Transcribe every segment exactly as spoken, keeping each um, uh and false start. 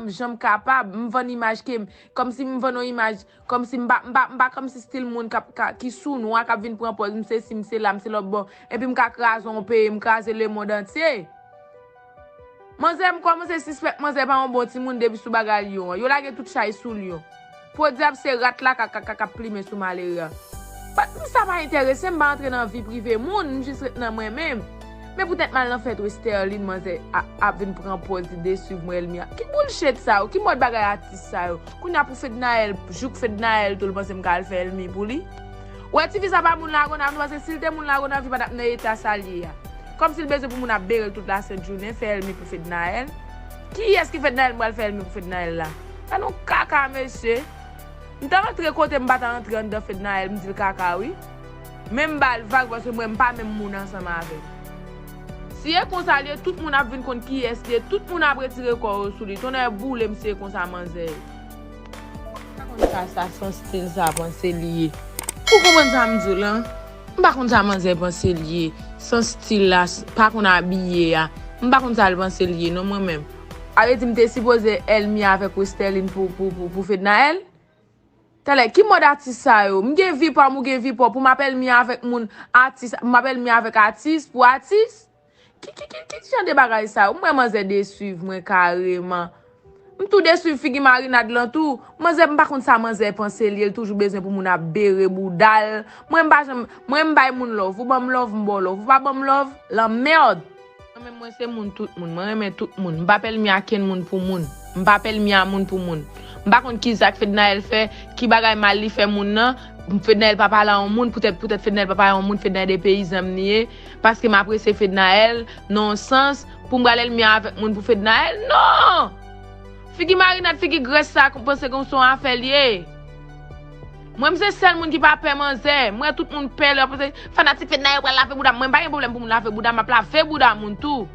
Jan m kapab, m vann imaj ke m, kòmsi m vann yon imaj, kòmsi m pa, m pa, m pa kòmsi stil moun k ap, ka, ki sou nwa, k ap vin pran pòz, m sesi, m sela, m se lòtbò, epi m ka kraze yon peyi, m kraze lemonn antye. Manzè, m kòmanse sispèk manzè pa yon bon timoun depi sou bagay lyon an. Yo lage tout chay sou lyon. Podyab se rat la k ap, k ap, k ap plimen sou malere a. But m sa pa enterese m, m pa antre nan vi prive moun, m jis ret nan mwen menm. Men poutèt m al nan fèt Westerline, manzè a, ap vin pran pòz li deswiv mwen, Elmi a. Ki bullshit sa yo? Ki mòd bagay atis sa yo? Kounye a pou Fednaelle, jouk Fednaelle tou, l panse m ka al fè Elmi pou li? Ou wè tifi sa pa moun Lagonav, nou panse si l te moun Lagonav, li pa t ap nan eta sa l ye a. Kòmsi l bezwen pou moun ap bere l tout lasent jounen, fè Elmi pou Fednaelle. Kiyès ki Fednaelle m pral fè Elmi pou Fednaelle la? Sa nou kaka, mesye. M ta antre kote m pa ta antre anndan Fednaelle, m di l kaka wi. Men m ba l vag paske mwen m pa menm moun ansanm avè l. Si e konsa l ye, tout moun ap vin konn kiyès li ye, tout moun ap retire kò yo sou li. Tonnè boule m si e konsa manzè ye. M pa konn sa, sa san stil sa panse li ye. Ou konprann sa m di w lan? M pa konn sa manzè panse li ye. San stil la, s-, pa konn abiye a. M pa konn sa l panse li ye non mwen menm. A vle di m te sipoze Elmi avèk Westerline pou, pou, pou, pou Fednaelle? Talè, ki mòd atis sa yo? M gen vi pa m, ou gen vi pa w. Pou m ap Elmi avèk moun, atis, m ap Elmi avèk atis, pou atis? Ki, ki, ki, ki jan de bagay sa yo? M wè manzè deswiv mwen kareman. M tou deswiv figi Marinad lan tou. Manzè, m pa konn sa manzè panse li ye, l toujou bezwen pou moun ap bere bouda l. Mwen m pa janm, mwen m bay moun love. Ou ban m love, m ba w love. Ou pa ban m love, lanmèd. Mwen menm mwen se moun tout moun. Mwen renmen tout moun. M p ap Elmi a kenn moun pou moun. M p ap Elmi a moun pou moun. M pa konn kisa k Fednaelle fè, ki bagay mal li fè moun nan. Fednaelle pa pale a yon moun, poutèt, poutèt Fednaelle pa pale a yon moun, Fednaelle de peyizan m li ye. Paske m apresye Fednaelle, nan yon sans, pou m pral Elmi avèk moun pou Fednaelle? Non! Figi Marinad, figi grès sa, panse kon se yon afè l ye. Mwen, m se sèl moun ki pa pè manzè. M wè tout moun pè lè yo panse, fanatik Fednaelle yo pral lave bouda m. Mwen, m pa gen pwoblèm pou moun lave bouda m, m ap lave bouda moun tou.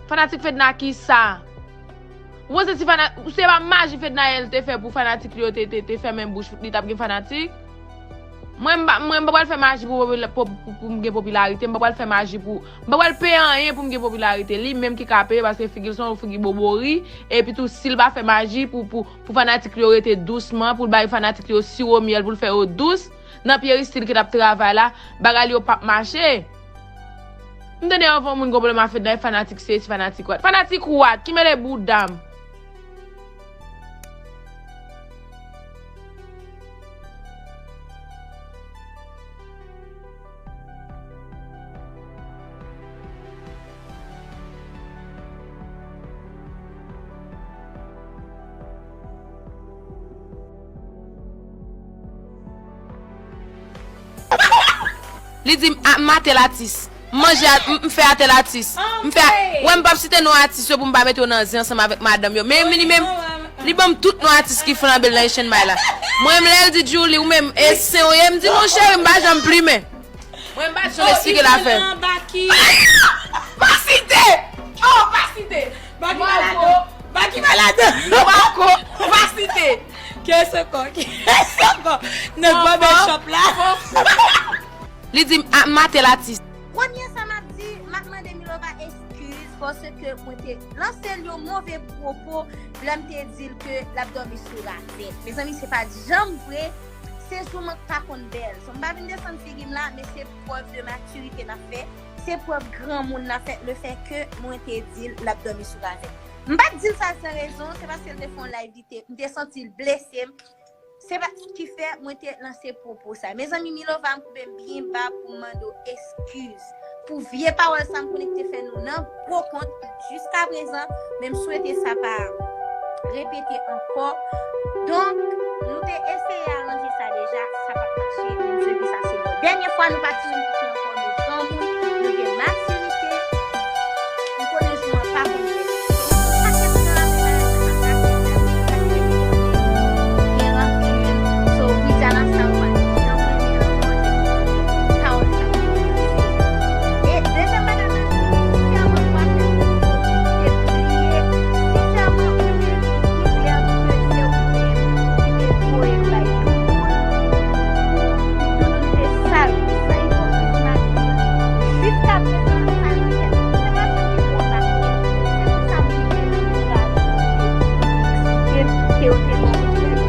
Fanatik Fedna kisa? Ou panse si fana-, se pa maji Fednaelle te fè pou fanatik li yo te, te, te fèmen bouch, li t ap gen fanatik? Mwen, m pa, mwen, m pa pral fè maji pou popila-, pou, pou, pou m gen popilarite, m pa pral fè maji pou, m pa pral peye anyen pou m gen popilarite. Li menm ki ka peye, paske figi l se yon figi bobori, epi tou, si l pa fè maji pou, pou, pou fanatik li yo rete dousman, pou l bay fanatik li yo siwo myèl, pou l fè yo dous, nan Pierre Style ki t ap travay la, bagay li yo p ap mache. M tande anvan moun gon pwoblèm a Fedna, fanatik sesi, fanatik what? Fanatik what? Ki mele bouda m? Li di m, a, m atèl atis. M manje a, m, m fè atèl atis. M fè a, wè m p ap site non atis yo pou m pa mete yo nan zen ansanm avèk madanm yo. Men li menm, li ban m tout non atis ki flanbe l nan Echenmay la. Mwen menm lè l di Djouly, ou menm, e sen w ye, m di non cheri, m pa janm plimen. Mwen m pa janm esplike l afè. Pa site! Oh, pa site! Baki pa ladan. Baki pa ladan. Marco, pa site. Ke soko, ke soko. Nan barber shop la. Li di m, a, m atèl atis. Premye sa m ap di, m ap mande Milova eskiz paske mwen te lanse l yon move pwopo lè m te di l ke l ap dòmi sou ravèt. Mezanmi, se pa t janm vre. Se jou mwen k pa konn bèl. So, m pa vin desann figi m la, men se prèv de matirite n ap fè. Se prèv granmoun n ap fè, le fè ke mwen te di l l ap dòmi sou ravèt. M pa t di l sa san rezon, se paske l te fè yon live, li te, m te santi l blese m. Se pa ki fè mwen te lanse pwopo sa. Mezanmi, Milova, m koube m byen ba pou m mande w eskiz pou vye pawòl sa m konnen ki te fè nou nan gwo kont jiskaprezan, men m swete sa pa repete ankò. Donk, nou te eseye aranje sa deja, sa pa t mache, men m swete sa se yon dènye fwa nou pa timoun piti ankò, nou granmoun, nou gen matirite, m konnen jou an pa konn fèt. Gen yon pakèt moun ap fè bagay sa pa t mache, sa se yon pakèt moun gen rankil, so, Widiana sa yo pa t janm renmen antann pawòl sa k te pwononse. E dezyèm bagay la, sinsèman, m pa fè tout moun te bliye, sinsèman, ou te di klè ke se ou menm ki te voye l bay tout moun, pou doudoun te sal, san ke yo te mouri.